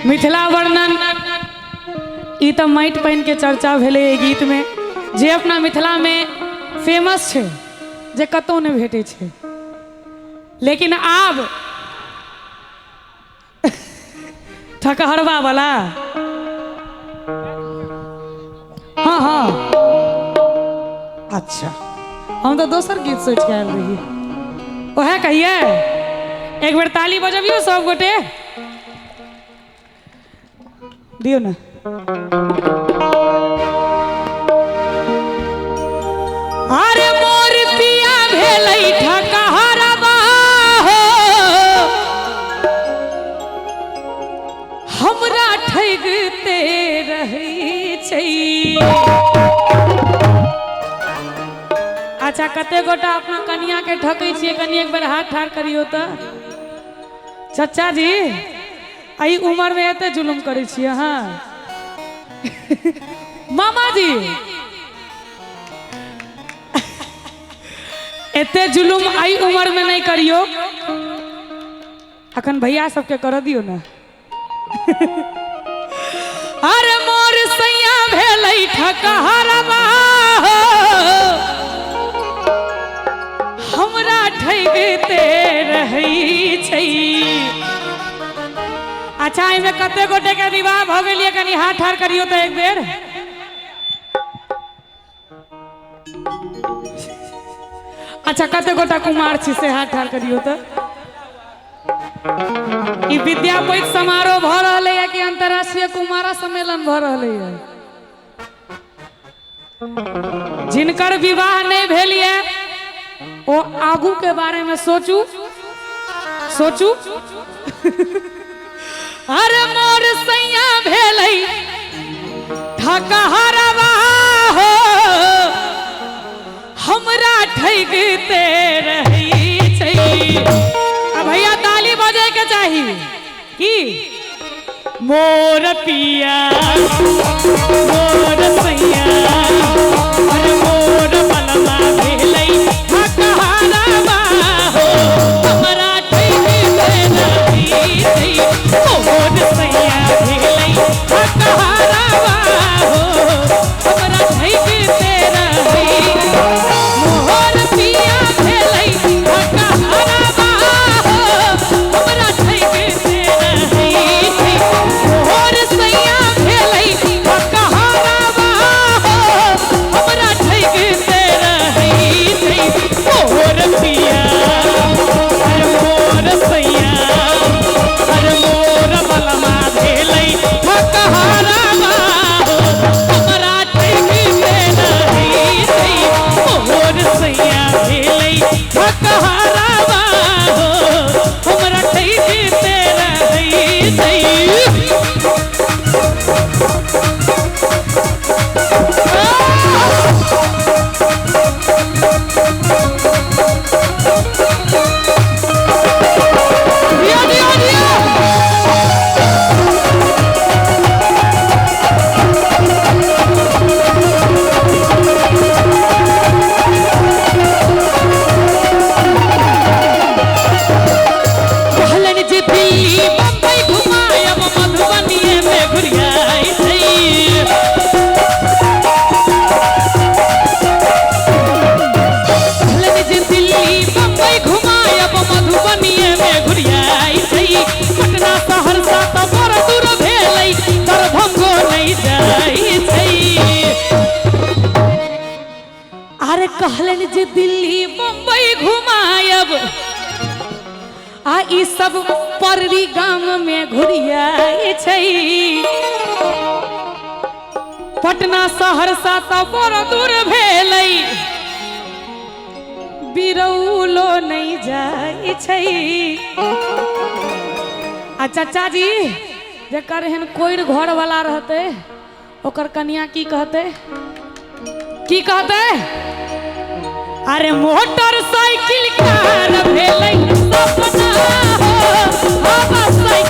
मिथिला वर्णन ई तऽ माटि पानिके चर्चा भेलै एहि गीतमे, जे अपना मिथिलामे फेमस छै, जे कतहु नहि भेटै छै। लेकिन आब ठकहरवा वाला, हाँ हाँ, अच्छा हम तऽ दोसर गीत सोचि कऽ आयल रही, ओएह कहियै। एक बेर ताली बजबियौ सब गोटे, दियौ ने। अरे मोर पिया भेलै ठकहरवा हो, हमरा ठगिते रहै छै। अच्छा कते गोटा अपना कनिया के ठकै छियै? कनि एक बेर हाथ ठाढ़ करियौ तऽ। चचा जी एहि उम्र में एते जुलुम करै छियै अहाँ? मामा जी एते जुलुम एहि उम्र में नहीं करियौ, अखन भैया सबके कर दियौ ने। अरे मोर सैया भेलै ठकहरवा हो, हमरा ठगिते रहै छै। अच्छा एहिमे कते गोटे के विवाह भऽ गेल? कनि हाथ ठाढ़ करियौ तऽ एक बेर। अच्छा कते गोटा कुमार छी से हाथ ठाढ़ करियौ तऽ। ई विद्यापति समारोह भऽ रहलै है कि अंतर्राष्ट्रीय कुमारा सम्मेलन भऽ रहलै है? जिनकर विवाह नहीं भेल ये ओ आगू के बारे में सोचू सोचू। अरे मोर सैया भेलै ठकहरवा हो, हमरा ठगिते रहै छै। आ भैया ताली बजे के चाही की। मोर पिया मोर सैया अरे मोर बलमा भेलै ठकहरवा हो, हमरा ठगिते रहै छै। मोर सैया भेलै ठकहरवा हो, हमरा ठगिते रहै। मोर पिया भेलै ठकहरवा हो, हमरा ठगिते रहै छै। मोर सैया भेलै ठकहरवा हो, हमरा ठगिते रहै छै। मोर पिया अरे मोर सैया अरे मोर बलमा भेलै ठकहरवा हो, हमरा ठगिते रहै छै। मोर सैया भेलै ठकहरवा हो, हमरा ठगिते रहै छै। दिया दिया दिया। कहलनि जे दिल्ली बम्बई घुमायब, मधुबनीये में घुरियाइ छै। कहलनि जे दिल्ली बम्बई घुमायब, मधुबनीये में घुरियाइ छै। पटना सहरसा तऽ बड़ दूर भेलै, दरभंगो नहि जाइ छै। अरे कहलनि जे दिल्ली बम्बई घुमायब, आ ई सब पररी गाम में घुरियाइ छै। पटना सहरसा तऽ बड़ दूर भेलै, बिरौलो नहीं जाइ छै। आ चचा जी जकर एहन कोइर घर वाला रहतै, ओकर कनिया की कहतै? की कहतै? अरे मोटरसाइकिल कार भेलै सपना हो, हवा